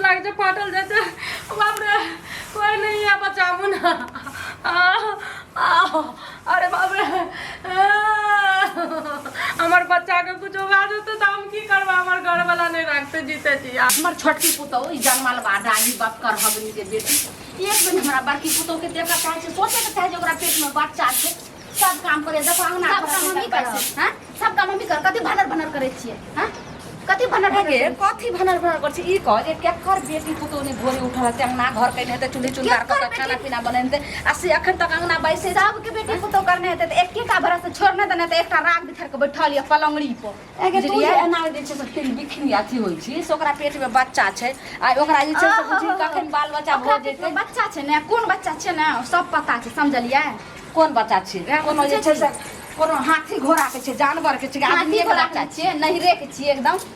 लागै छै फाटल जाइ छै बाप रे कोई नहीं है बचाबू ना आ, आ, अरे बाप रे आ, हमर बच्चा के कुछो भए जेतै तऽ हम की करबै हमर घरवाला नहि राखतै जीते जी हमर छोटकी पुतहु ई जनमल बा डाही बक्कर हगनी के बेटी एक दिन हमरा बड़की पुतहु के देखऽ चाहै छै सोचै के चाहै छै ओकरा पेट में बच्चा छै सब काम करे देखो अंगना सब काम हमही करब हैं सब काम हमही करब कथी भनर भनर करै छियै हैं कथी भनर भनर गे कथी भनर भनर करै छी ई कह जे केकर बेटी पुतहु ने भोरे उठल हेतै अंगना घर कयने हेतै चूल्ही चुनकार कऽ केकर के खाना बेटी? पीना बनेने हेतै आ से अखन तक अंगना बैसे छै। सबके बेटी पुतहु करने हेतै तऽ एकेटा भरोसे छोड़ने देने तऽ एकटा राग बिथर के बैठल यऽ पलंगड़ी पर एगे तू जे बुझलियै? एना जे छै से फिर बिखनी अथी होइ छी से ओकरा पेट में बच्चा छै आ ओकरा जे छै से बुझी कखन बाल बच्चा ओकरा भऽ पेटमे जेतै बच्चा छै ने कोन बच्चा छै ने सब पता छै समझलियै कोन बच्चा छै वएह कोनो जे पूछै छै से कोनो हाथी घोड़ा के छै जानवर के छै हाथी आदमी के घोड़ा बच्चा के छियै नहिरे के छियै एकदम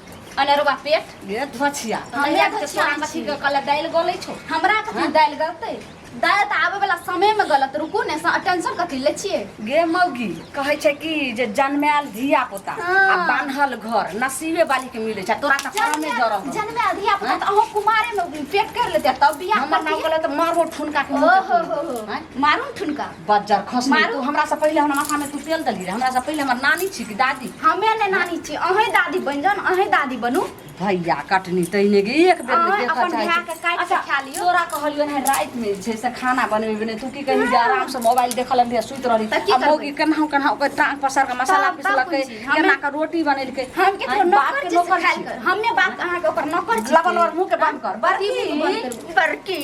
अनेरुआ पेट गे धोछिया हमे नहिया के धोछिया तोरा छी। कथी के कहले दालि गलै छौ हमरा कथी दालि गलतै दालि तऽ आबै वाला समय में गलत रुकू ने टेंशन कथी लै छियै गे मौगी कहै छै कि जे जन्मायल धिया पुता हाँ। आ बान्हल घर नसीबे वाली के मिलै छै तोरा तऽ करमे जरल हौ। जन्मे धिया पुता तऽ अहूँ कुमारे में पेट कर लेते तब बियाह हमर नाम करतियै। कहले तऽ मारबो ठुनका के मुँह ओ के हो तोड़ि। हो हो आँय? मारू ने ठुनका बज्जर खसनी मारू। तू हमरा से पहिले हमरा माथा में तू तेल देली रहे हमरा से पहिले हमर नानी छी कि दादी हमे ने नानी छी अहें दादी बनि जाउ ने अहें दादी बनू भैया कटनी तैने गे एक बेर अहाँ नहि देखऽ अपन चाहै भाय छी। के काटि के अच्छा, खा लियौ। तोरा कहलियौ ने राति में जे छै से खाना बनबे बने तू की कही जे आराम से मोबाइल देखऽ लगली आ सुति रहली तऽ की आ करबै? मौगी केनाहु केनाहु ओकर टांग पसार के मसाला तब- तब पिसलकै कोन चीज? हमे- केना के रोटी बनेलकै हम केकरो आँय, बाप नौकर के छी से नौकर खायल छी। कर हमे बाप अहाँके ओकर नौकर छी लबन और मुंह के बंद कर बड़की बड़की बड़की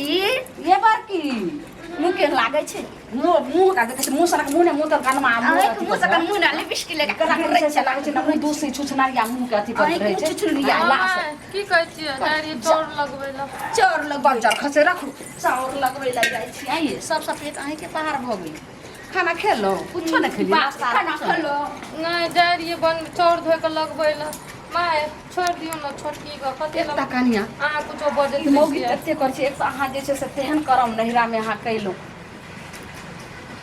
ये बड़की मुँह केहन लागै छै मुंह मुंह का देखै छै मुंह सनक मुंह ने मुंह तर कनमा मुंह अहाँके मुँह से मुँह ना लिपस्टिक लगा कना के रहै छै लागै छै ना मुंह दूसरी छुछनारिया मुंह के अथी करैत रहै छै छुछुनरिया। लाश की कहै छियै डायरी चौर लगबै लए चाउर लग बज्जर खसे रखू चाउर लगबै लए जाइ छी आइए सब सपेट अहीँके पहाड़ भऽ गेल खाना खेलहुँ कुछो नहि खेलियै नाश्ता खाना खेलो नहि जाइ रहियै बन चाउर धोइ कऽ लगबै लए माय छोड़ि दियौ ने छोटकी के कथी एकटा लए कनिया अहाँ कुछो बजैत ई रहै मौगी छियै एते करै छै एक तऽ अहाँ जे छै से तेहन करम नैहरामे अहाँ कयलहुँ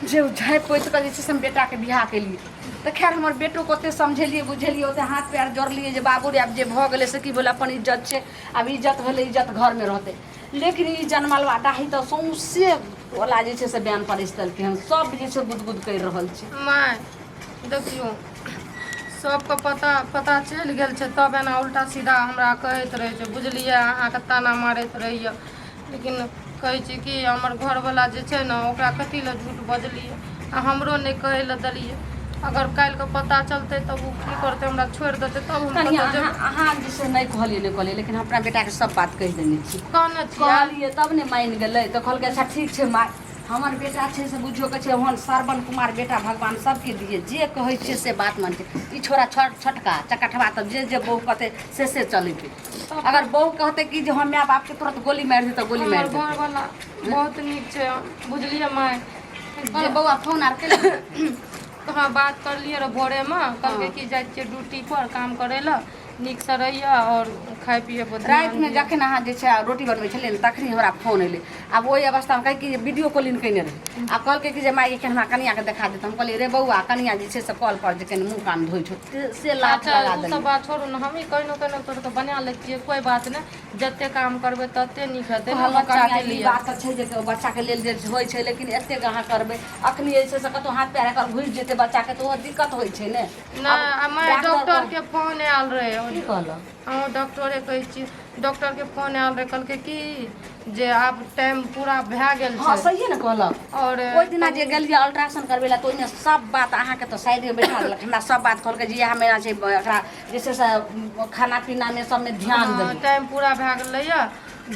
जे ओ झाँपि पोति कऽ जे छै से हम बेटाके बियाह केलियै तऽ खैर हमर बेटोके ओते समझेलियै बुझेलियै ओते हाथ पैर जोड़लियै जे बाबू रे आब जे भऽ गेलै से की भेलै अपन इज्जत छै आब इज्जत भेलै इज्जत घरमे रहतै लेकिन ई जनमलवा डाही तऽ सौँसे टोला जे छै से बयान परसि देलकै हन सब जे छै गुदगुद करि रहल छै माय देखियौ सबके पता पता चलि गेल छै तब एना उल्टा सीधा हमरा कहैत रहै छै बुझलियै अहाँके ताना मारैत रहैए लेकिन कहै छी कि हमर घरवला जे छै ने ओकरा कथी लए झूठ बजलियै आ हमरो नहि कहै लए देलियै अगर काल्हिके पता चलतै तब ओ की करतै हमरा छोड़ि देतै तब हम कनिया कतऽ अहाँ जेबै अहाँ जे छै नहि कहलियै नहि कहलियै लेकिन हम अपना बेटाके सब बात कहि देने छी कहने छियै कहलियै तब ने मानि गेलै तऽ कहलकै अच्छा ठीक छै माय हमर बेटा छै से बुझियौ कहै छै ओहन श्रवण कुमार बेटा भगवान सबके दिए जे कहै छियै से बात मानै छै ई छोड़ा छोटका चकठवा तऽ जे जे बहु कहतै से से चलेतै अगर बहु कहतै कि जे हम माय बापके तुरंत गोली मारि देतै तऽ गोली हमर मारि देतै घरवला बहुत नीक छै बुझलियै माय कहलहुँ बौआ फोन आर केलक हँ बात करलियै रऽ भोरेमे कहलकै कि जाइ छियै ड्यूटी पर काम करै लए नीकसँ रहियै आओर खाइ पियै पर ध्यान रातिमे दिअ। जखन अहाँ जे छै रोटी बनबै छलियै ने तखनी हमरा फोन एलै आब ओहि अवस्थामे कहै कि जे वीडियो कॉलिंग कयने रहै आ कहलकै कि जे माय के हमरा कनियाके देखा दे तऽ हम कहलियै रे बौआ कनिया जे छै से कल पर जे कनि मुँह कान धोइ छौ से लाथ अच्छा लगा ओ सब देलियै बात छोड़ू ने हमही कहिनो कहिनो तोड़ि कऽ बना लै छियै कोइ बात नहि जते काम करबै तते नीक हेतै ने कहलहुँ बच्चाके कनिया ई लिए बात तऽ छै जे बच्चाके लेल जे होइ छै लेकिन एतेक अहाँ करबै अखनी जे छै से कतहु हाथ पैर एकर घुसि जेतै बच्चाके तऽ ओहो दिक्कत होइ छै ने नहि आ माय डॉक्टर के फोन आयल रहै की कहलक अहूँ डॉक्टरे कहै छी डॉक्टर के फोन आयल रहै कहलकै की जे आब टाइम पूरा भए गेल हँ छै सहिए ने कहलक आओर ओहि दिना जे गेलियै अल्ट्रासाउंड करबै लए तऽ ओहिमे सब बात अहाँके तऽ साइडमे बैठा देलक हमरा सब बात कहलकै जे इएह महीना छै एकरा जे छै से खाना पीनामे सबमे ध्यान हँ, देबै टाइम पूरा भए गेलैए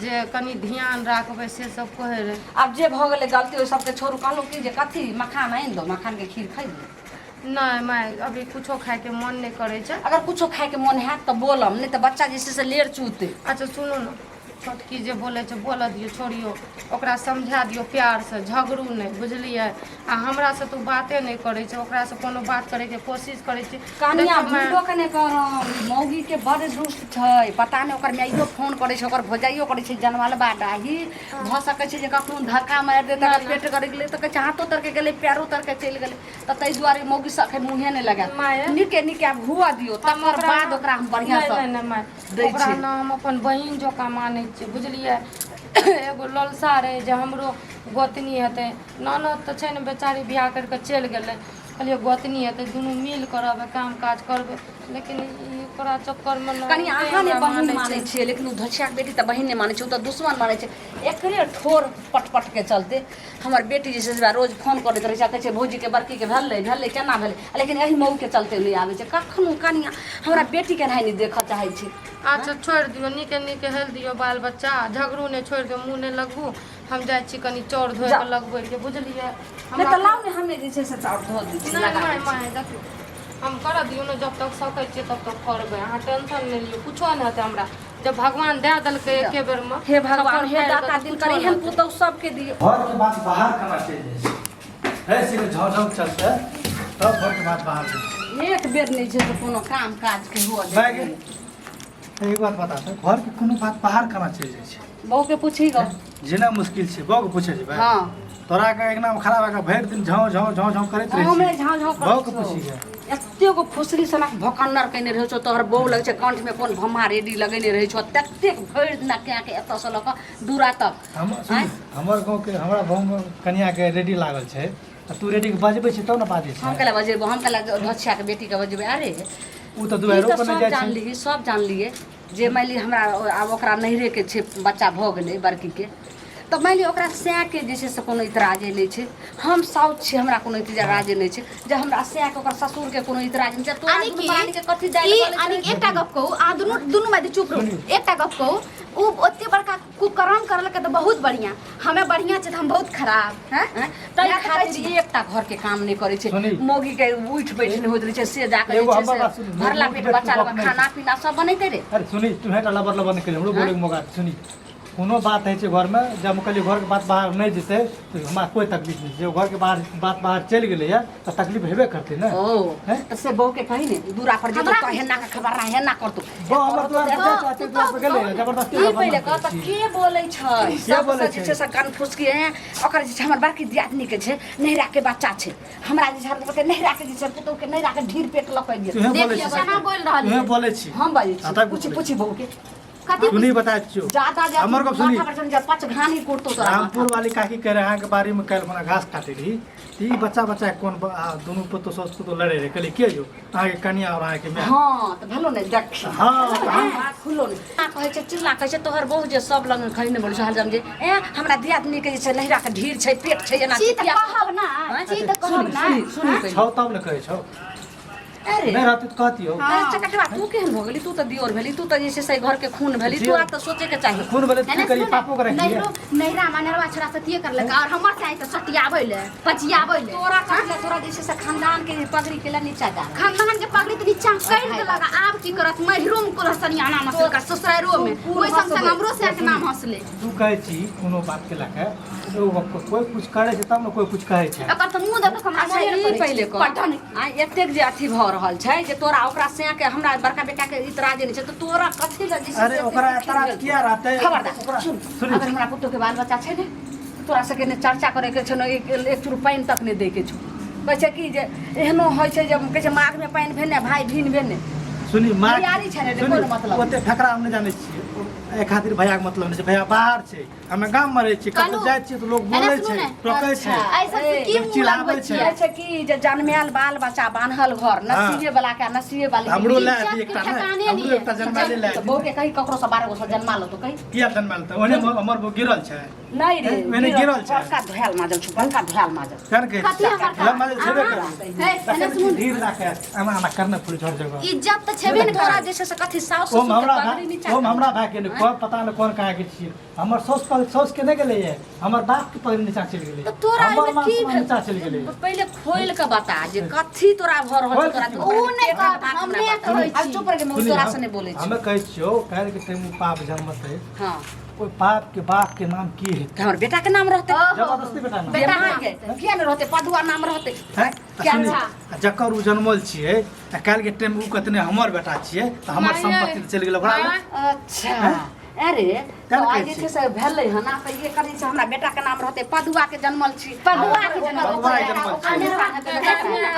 जे कनि ध्यान राखबै से सब कहै रहै आब जे भऽ गेलै गलती ओहि सबके छोड़ू कहलहुँ कि जे कथी मखान आनि दो मखानके खीर खैबै नहि माय अभी कुछो खायके मन नहि करै छै अगर कुछो खायके मन हैत तऽ बोलब नहि तऽ बच्चा जे छै से लेर चूते अच्छा सुनू ने छोटकी जे बोलै छै बोलऽ दियौ छोड़ियौ ओकरा समझा दियौ प्यारसँ झगड़ू नहि बुझलियै आ हमरासँ तऽ ओ बाते नहि करै छै ओकरासँ कोनो बात करैके कोशिश करै छी कनिया देखियौ माय भूलो के नहि करम मौगी के बड़ दुष्ट छै पता नहि ओकर माइयो फोन करै छै ओकर भौजाइयो करै छै जनमलबा डाही भऽ सकै छै जे कखनो धक्का मारि देत अगर पेट गड़ि गेलै तऽ कहै छै हाथो तर के गेलै पैरो तर के चलि गेलै तऽ ताहि दुआरे मौगी से अखन मुँहे नहि लगायब माय नीके नीके आब हुअ दियौ तकर बाद ओकरा हम बढ़िआँ नहि से नहि नहि माय दै ओकरा छियै। ने हम अपन बहिन जकाँ मानै छियै बुझलियै। एगो ललसा रहै जे हमरो गोतनी हेतै, ननद तऽ छै ने बेचारी बियाह करि कऽ चलि गेलै। कहलियै गोतनी हेतै, दुनू मिल कऽ रहबै, काम काज करबै, लेकिन ई ओकरा चक्करमे ने कनि नहि अहाँ ने हमरा बहिन मानै मानै छै। छियै, लेकिन ओ धोछियाके बेटी तऽ बहिन नहि मानै छै, ओ तऽ दुश्मन मानै छै। एकरे ठोर पटपटके चलते हमर बेटी जे छै से रोज फोन करैत रहै छै, कहै छै भौजीके बड़कीके भेलै भेलै केना भेलै, लेकिन एहि मऊके चलते नहि आबै छै कखनो। कनिया हमरा बेटीके एनाहि नहि देखऽ चाहै छै। अच्छा छोड़ि दियौ, नीके नीके हेल दियौ बाल बच्चा, झगड़ू नहि, छोड़ि दियौ, मुँह नहि लगबू। हम जाइ छी कनि चाउर धोए जाउ। कऽ लगबै रहियै, बुझलियै। नहि तऽ लाउ ने, हमे जे छै से चाउर धो दै छी, नहि लगा नहि दै छी। माय देखियौ, हम करऽ दियौ ने, जब तक सकै छियै तब तक करबै। अहाँ टेंशन नहि लियौ, कुछो नहि हेतै हमरा। जब भगवान दए देलकै एके बेरमे हे भगवान, थप्पड़ हे मारि कऽ दाता तऽ दिन कुछो कर नहि एहन हेतै। पुतहु सबके दियौ। घर के बात बाहर केना चलि जाइ छै? है से झाँझ झाँझ चलते तब घर के बात बाहर जाइ छै। एक बेर नहि छै से कोनो काम काज के हुअ भए दै। गेल। एक बात बता तऽ, घर के कोनो बात बाहर केना चलि जाइ छै? बहू के पूछी गो। जेना मुश्किल छै। बहू के पूछे जेबै? हाँ। तोरा के एक नाम खराब है, भरि दिन झाँव झाँव झाँव झाँव करैत रहै हमरे छी। झाँव झाँव बहू के करै पूछी छौ। गे। एते गो फुसरी सनक भोकन्नर कयने रहै छौ तोहर बहू, लगै छै कंठमे कोन भम्मा रेडी लगेने रहै छौ, ततेक भरि दिना कए के एतऽसँ लऽ कऽ दूरा तक। हम सुन, हमर गाँव के हमरा गाँव में कनिया के रेडी लागल छै आ तू रेडी के बजबै छै तब ने बाजै हम छै। कैला बजेबो? हम कैला धोछियाके बेटीके बजेबै? अरे ओ तऽ ई दुआरो तऽ पर नहि सब जाइ छै। जानलिही, सब जानलियै जे मानि लिअ हमरा आब ओकरा नैहरेके छै, बच्चा भऽ गेलै बड़कीके, तऽ मानि लिअ ओकरा सएके जे छै से कोनो इतराजे नहि छै। हम साउस छियै, हमरा कोनो इतराजे नहि छै जे हमरा सएके ओकर ससुरके कोनो इतराज नहि छै। तोरा यानी दुनू कि प्राणीके कथी जाय ई यानी कि एकटा गप कहू अहाँ दुनू, दुनू माय चुप रहू। एकटा गप कहू, उ ओते बड़का कुकर्म करलकै तऽ बहुत बढ़िया, हमे बढ़िया छै तऽ हम बहुत खराब हैं? ताहि इएह तऽ कहै खातिर छी। एकटा घरके काम नहि करै छै। सुनी। मौगीके उठि बैठ नहि होइत रहै छै, से जाकऽ जे एगो छै हमर से बात सुनी, भरला उठि पेट बैठ बच्चा के गप लग नहि खाना पीना सब बनैते रे। अरे सुनी, तू हेटा लबर लबर नहि करी, हमरो बोले के मौका दे। सुनी, कोनो बात होइ छै घरमे, जब हम कहलियै घरके बात बाहर नहि जेतै तऽ हमरा कोइ तकलीफ नहि छै। घरके बाहर बात बाहर चलि गेलैए तऽ तकलीफ हेबे करतै ने। ओ हैं? तऽ से बहू के कही ने, दूरा पर जेतौ हमरा तऽ हेना के खबर रहा, हेना करतौ। बा हमर दुआर पर जाइ छै, दुआर पर गेलै जबरदस्ती। ई पहिले कह तऽ के बोलै छै? के बोलै सबसँ जे छै से कनफुसकी हैं ओकर जे छै हमर बड़की दियादनी के छै, नैहरा के बच्चा छै। हमरा जे छै हमरा सबके नैहरा के जे छै पुतहु के नैहरा के ढीर पेट लऽ कऽ तुहे दियौ। बोलै देखियौ छी। केना बोलि रहल तुहे है। बोलै छी। हम बाजै आ छी? तब पूछी बोलै। पूछी बहू के। कथी? सुनी, बता छियौ। जादा जादा हमर गप सुनी। माथा पर चढ़ि जा, पच घानी कुटतो तोरा रामपुर माथा। वाली काकी कह रहे अहाँके बाड़ी में काल्हि खुना घास काटे रही तऽ ई बच्चा बच्चा के कोन आ दुनू पुतोह सासु पुतोह लड़े रहे। कहलियै के यौ? अहाँके कनिया और अहाँके माय। हाँ तऽ भेलो ने, देख। हाँ, तऽ हम बात खुलो ने। आ कहै छै चिल्ला, कहै छै तोहर बहू जे सब लग कहै ने बोलै छै हरदम जे ए हमरा दियादनी के जे छै नैहरा के ढीर छै, पेट छै, एना छी छै, तऽ किया कहब ना। आँय? छी तऽ कहब सुनी ना। सुनी सुनी पहिले। छौ तब ने कहै छौ। अरे नहि रहतै तऽ कहतियौ। अरे चकटवा, तू केहन भऽ गेली? तू तऽ दियोर भेली, तू तऽ जे छै से घर के खून भेली, जी। तोरा तऽ सोचे के चाही। खून भेलै तऽ एने की करियै? सुनू ने, पापो के रखियै। नैहरो नैहरा में नरवा छोरा सतिये करलक और हमर चाही तऽ सटियाबै ले पचियाबै ले। तोरा कथी? तोरा जे छै से खानदान के पगड़ी के ला नीचा जा। खानदान के पगड़ी तऽ नीचा कर देलक, आब की करत? नैहरो में कुलहसनिया नाम हंसलक, ससुरारो में। तू ओहि संग संग हंसबै। हमरो से के नाम हंसले। तू कहै छी कोनो बात के लए के एगो कोइ कुछ करै छै तब ने कोइ कुछ कहै छै। एकर तऽ मुँह देखऽ हमरा अच्छा मोने नहि ई करै पहिले छै। कह पटन आ एतेक जे अथी भऽ रहल छै जे तोरा ओकरा सैं के हमरा बड़का बेटा के इतराजे नहि छै, तऽ तोरा कथी लए जे छै अरे से एतेक ओकरा दुखी एतराज भेल? किया रहतै? खबरदार। ओकरा सुन। सुनी। अगर हमरा पुतोह के बाल बच्चा छै ने, तोरा सबके ने चर्चा करे के छौ ने एक एक चूर पानि तक नहि दै के छौ। कहै छै कि जे एहनो होइ छै जे कहै छै माघमे पानि भेने भाय भिन भेने। सुनी माँ। तैयारी छै ने रे, सुनी, कोनो मतलब ओते फकरा हम नहि जानै छियै। एहि खातिर भैयाके मतलब नहि छै। भैया बाहर छै, हमे गाम में रहै छियै। कतौ कहलहुँ, जाइ छियै तऽ लोग एने बोलै सुनू छै, ने। टोकै छै। एहि सबसँ की मुँह चिल्लाबै लगबै छै। छियै? कहै छै कि जे जनमायल बाल बच्चा बान्हल घर नसीबे वाला के नसीबे वाली के। हमरो लए इज्जत दी के एकटा ने, ठेकाने हमरो नहि। एकटा जनमाले लए तऽ दी। बहू के कही ककरो से 12 गो से जन्मा लो तो कही। किया जनमाल तऽ ओहने हमर बहू गिरल छै। नहि रे। ओहने गिरल छै। बड़का धोयल माजल छौ, बड़का धोयल माजल। केहन कहै कथी छी? हमर लए माजल छेबे करै। हे, एने सुनू ने। धीर राखे एना एना करने फूल झड़ जगह। इज्जत तऽ छेबे ने तोरा करै। जे छै से कथी साउस ओम ससुर के हमरा पगड़ी भाय नीचा ओम हमरा भाय के नहि कोन पता नहि कोन कहाँ के छियै। हमर साउस पर साउस के नहि गेलैये, हमर बाप के पगड़ी नीचा चलि गेलै। तऽ तोरा हमर एहिमे मान की सम्मान भेल? नीचा चलि गेलै। पहिले खोलि कऽ बता जे कथी तोरा भऽ रहल छौ। तोरा खोलि कऽ ऊ नहि पेटक कहत, बात हम हमरा नहि बता। कहै आब छी। चुप रह, सुनी, तोरा से नहि बोलै छी। हमे कहै छियौ काल्हि के टाइम पाप जन्मतै, हँ, ओहि बाप के बाप के नाम की हेतै? तऽ हमर बेटा के नाम रहतै। ओहो। जबरदस्ती बेटा नाम। बेटा बेटा नाम के किया नहि रहतै? पदुआ नाम रहतै। हैं? आ क्या सुनी, अच्छा। आ जकर उ जनमल छियै आ काल्हि के टाइम उ कहतै नहि हमर बेटा छियै तऽ हमर माय, सम्पत्ति चलि गेल ओकरा लग। माय, अच्छा अरे तें तऽ आइ कहै जे छी। छै से भेलै हन आ तऽ ये करै छै हमरा बेटा के नाम रहतै पदुआ के जन्मल छी पदुआ के जन्मल पदुआ के जन्मल छी। अनेरवा अच्छा,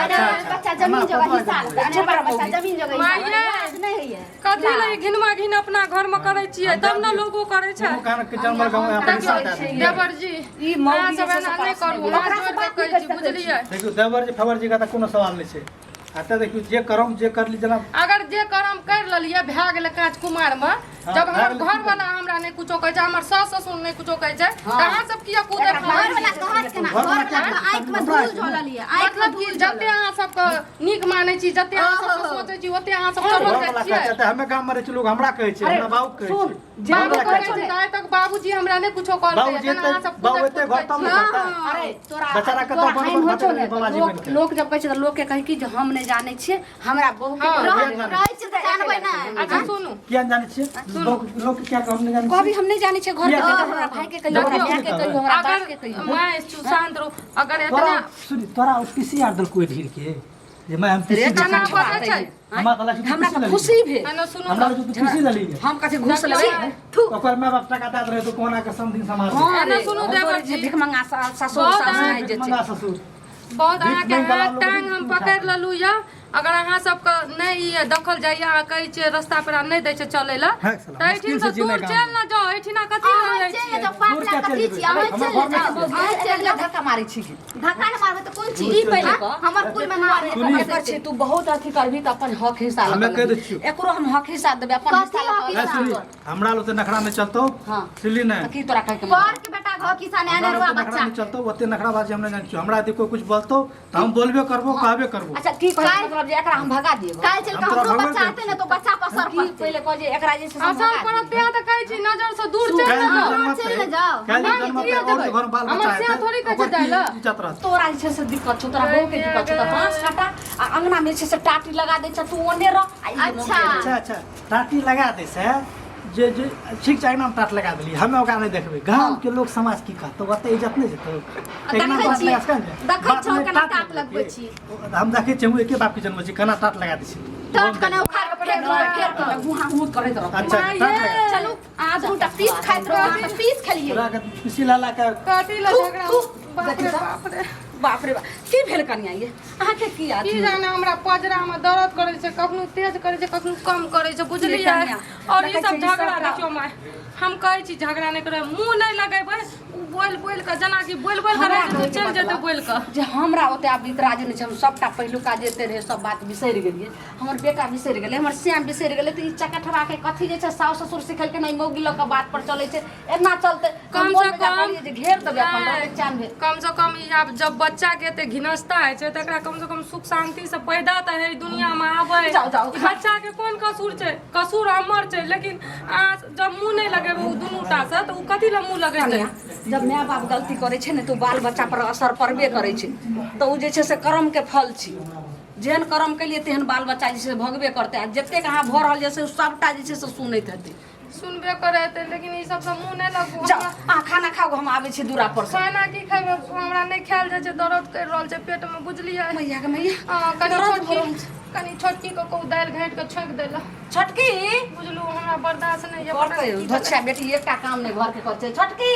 अच्छा। बच्चा जमीन हमरा जोगा पदुआ हिस्सा जन्मल लेतै। अनेरवा बच्चा जमीन जोगा हिस्सा माये। लाज नहि होइए कथी लए घिनमा घिन अपना घर में करै छियै तब ने लोगो करै छै कोनो कारण के जानवर गाँव यहाँ देखियौ पैसा दए देबै। देवर जी ई मौगी अहाँ सब जे छै से एना नहि पास करू नहि हाथ ओकरा से जोड़ि कऽ बात कहै नहि छी करि सकै छी। बुझलियै देखियौ देवर जी फवर जी के तऽ कोनो सवाल नहि छै आ तऽ देखियौ जे करम जे करली जेना अगर जे करम कर लेलियै भए गेलै काँच कुमार में हाँ, जब भए हमर गेलै घर वाला हमरा नहि कुछो कहै छै हमर सास ससुर नहि कुछो कहै छै तऽ अहाँ सब किया कूदै एकरा घर वाला कहत केना घर घरवला वाला के आँखि में धूल झोलल ये आँखि में मतलब कि धूल जते अहाँ सबके नीक मानै छी जते अहाँ सबके सोचै छी ओते अहाँ सब चलल घर जाइ वाला छियै कहै छै तऽ हमे गाम में रहै छी लोग हमरा कहै छै अरे, हमरा बाबू कहै सुन, छै जे बाबू हमरा कहै कहै छै छै तऽ आइ तक बाबूजी हमरा नहि कुछो कहलकै बाबूजी जेना अहाँ एतै सब बाबू कूदै एतै घर तब ने छियै। कहतै अरे तोरा बेचारा कतऽ तोरा बड़ हानि बड़ होइ छौ बड़ ने बाबाजी तऽ लोक बनिके। लोक जब कहै छै तऽ लोक के कहै कि जे हम नहि जानै छियै हमरा बहू के हाँ। कोनो रहै रहै छी तऽ जानबै नहि अच्छा सुनू किया नहि जानै छियै लोक लोक के किया हम नहि जानै कहबी छियै हम नहि जानै छियै घर के किया? बेटा हमरा भाई के कहियो हमरा देखियौ, माय के कहियो हमरा बाप अगर के कहियो मैं शांत रहू अगर तोरा एतना सुनी तोरा पीसी आर देलको ढीर के जे मैं हम रे पीसी खाना कना पसै छै हमरा तऽ लागै छै हमरा तू तऽ पीसी खुशी लेली। भेल एना सुनू हमरा लागै छै तू पीसी लेली हम कथी घूस देखियौ, लेबै थू ओकर माय बाप टका दए रहे तो कोना के समधिन समाज हाँ एना रे, सुनू हम देवर तोरे जे जी। भिखमंगा ससुर बहुत सास अहाँ- नहि जे छै मंगा ससुर बहुत भीख अहाँके मांगि वाला हाथ लोग टांग हम उठा पकड़ि के। लेलहुँ यऽ अगर अहाँ सबके नहि ई देखल जाइए अहाँ कहै छियै रस्ता पेरा नहि दै छै चलै लए है साला, तऽ एहिठिन मुश्किल से से जीना दूर गाँव चलि ने जाउ एहिठिना कथी लए अहाँ जाइ चलि छियै जाउ पाप दूर लए किया कथी चलि छी जेबै? अहाँ हमर चलि घरमे जाउ छियै। अहाँ चलि जाउ धक्का मारै छी की धक्का नहि मारबै तऽ कोन चीज ई पहिले कह। हमर कुल में ना सुनी। एकर छै तू बहुत अथी करबही तऽ अपन हक हिस्सा लऽ हमे कऽ कहि दै लेबही। छियौ। एकरो हम हक हिस्सा देबै अपन कथी हिस्सा लऽ हक कऽ है हिस्सा? सुनी हमरा लोग नखरा में चलतो हाँ। सुनली ने तऽ की तोरा कहै के मन पर के बेटा घर किसान हमरा एने रुआ लोग नखरा बच्चा में चलतो ओते नखरा बाजी हम नहीं जानै छियौ हमरा यदि कोई कुछ बोलतो तऽ हम बोलबे करबो कहबे करबो अच्छा की कहै के मतलब जे एकरा हम भगा दियै काल्हि चल हम के तोरा हमरो भगवान बच्चा कहै आते ने तो बच्चा पर असर की पड़तै पहिले कह जे एकरा जे छै से हम असर भगा पड़त तें तऽ कहै छी नजर से दूर चलि काल्हि ने जे जाउ जन्मतै चलि ने जाउ। काल्हि जे हम जन्मतै किया और जेबै? घर में बाल हमर बच्चा से हेतै थोड़ी कहै छै ओकर जाइ की लए। इज्जत रहतै तोरा जे छै से दिक्कत छौ तोरा बहू के दिक्कत छौ तऽ बाँस काटा आ अंगना में जे छै से टाटी लगा दै छै तू ओने रह आ ई अच्छा। अच्छा अच्छा टाटी लगा दै से जे जे ठीक छै अङ्गनामे टाट लगा देलियै हमे ओकरा नहि देखबै गामके लोक समाज की कहतौ ओतऽ इज्जत नहि जेतौ अङ्गना देखै बात छियै लगा सकै ने? देखै बात छौ नहि केना टाट टाट लगबै छी हम देखै छियै हम एके बापके जन्म छी केना टाट लगा दै छी टाट कने उखाड़ के फेंक दो फेर तऽ गुहा गुह करैत रह अच्छा टाट लगा चलू आध घंटा पीस खाइत रहो अहाँ तऽ पीस खेलियै तोरा के पीसी ला ला के कथी लए थू, झगड़ा थू। बाप रे बाप रे बाप रे बाप की भेल कनिया ये अहाँके की की अथी जाने हमरा पजरा में दर्द करे छै कखनो तेज करे छै कखनो कम करे छै बुझलियै कनिया, और ई देखै सब छियै ई झगड़ा सबटा- देखियौ माय हम कहै छी झगड़ा नहि करे मुँह नहि लगेबै ओ बोल बोल कऽ जेनाकि बोल बोल कऽ हमरा रहै छै कहैके चलि जेतै मतलब बोल कऽ जे हमरा ओते आब इतराज नहि छै हम सबटा पहिलुका जते रहै सब बात बिसरि गेलियै हमर बेटा बिसरि गेलै हमर श्याम बिसरि गेलै तऽ ई चकठवा के कथी जे छै साउस ससुर सिखेलकै नहि मौगी लऽ कऽ बात पर चलै छै एना चलतै कम मोन से में जा कम कहलियै जे घेर देबै अपन नहि, रहतै चैन भेल कम से कम ई आब जब बच्चा के एते घिनस्ता होइ छै तकरा कम से कम सुख शांति से पैदा तऽ है दुनिया में आबै जाउ, जाउ। ई बच्चा के कोन कसूर छै कसूर हमर छै लेकिन अहाँ जब मुँह नहि लगेबै ओ दुनू टा से तऽ ओ कथी लए मुँह लगेतै कनिया, जब माय बाप गलती करै छै ने तऽ ओ बाल बच्चा पर असर पड़बे करै छै तऽ ओ जे छै से कर्म के फल छी जेहन कर्म केलियै तेहन बाल बच्चा जे छै से भोगबे करतै आ जतेक अहाँ भऽ रहल यऽ से सभटा जे छै से सुनैत हेतै सुनबे करे हेतै लेकिन ई सबसँ मुँह नहि लगबू जाउ हमरा अहाँ खाना खाउ हम आबै छी दूरा पर से खाना की खेबै हमरा नहि खायल जाइ छै दर्द करि रहल छै पेटमे बुझलियै मैया के मैया हँ, कनि दर्द भऽ रहल छोटकी छै। कनि छोटकी के कहू दालि घाटि कऽ छौंकि दै लए छोटकी बुझलू हमरा बर्दाश्त नहि यऽ पता करतै नहि की धोछा बेटी एकटा काम नहि घरके करतै छोटकी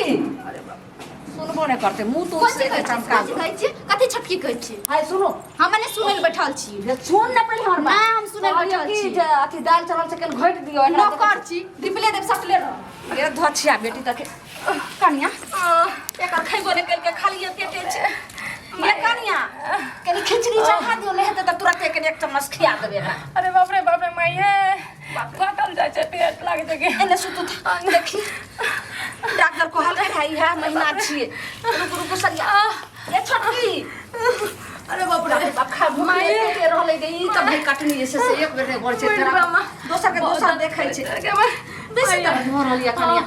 सुनबो नहि करतै मुँह तू कोन चीज कहै छी कोन चीज कहै छी कथी छोटकी कहै छी हाय सुनो हम नहि सुनै लए बैठल छी जे सुन ने पहिले हमर बात नहि, हम सुनै लए कहलियै बैठल की छी। जे अथी दालि चढ़ल छै कनि घोटि दियौ एकरा नौकर छी रिप्ले देब सटले रह ये धोछिया बेटी तक कनिया एकर खैबो नहि केलकै खाली पेटे छै ये कनिया कनि खिचड़ी चढ़ा दियौ नहि हेतै तऽ तुरते कनि एक चम्मच खिया देबै एकरा अरे बाप रे बाप रे माइये घटल जाइ छै पेट लागै छै कि एने सुतू तऽ देखी डॉक्टर कहलकै रहै इएह महीना छियै रुकू रुकू सरिया ए छोटकी अरे बाप रे बाप रे बाप खा भूख एते रहलै गे ई तऽ भाई कटनी जे छै से एक बेर नहि घर छै तेरा दोसर के दोसर देखै छै बेसी दर्द भऽ रहल यऽ कनिया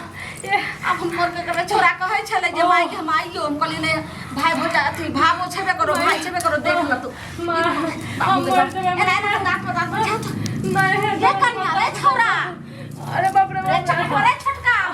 आब हम मर के करबै छोरा कहै छलै जे माय के हम आइयो हम कहलियै नहि भाय भौजा अथी भावो छेबे करो भाय छेबे करो देख ल तू माँ हम मर जेबै एना एना दाँत पर दाँत पर जाउ तऽ नहि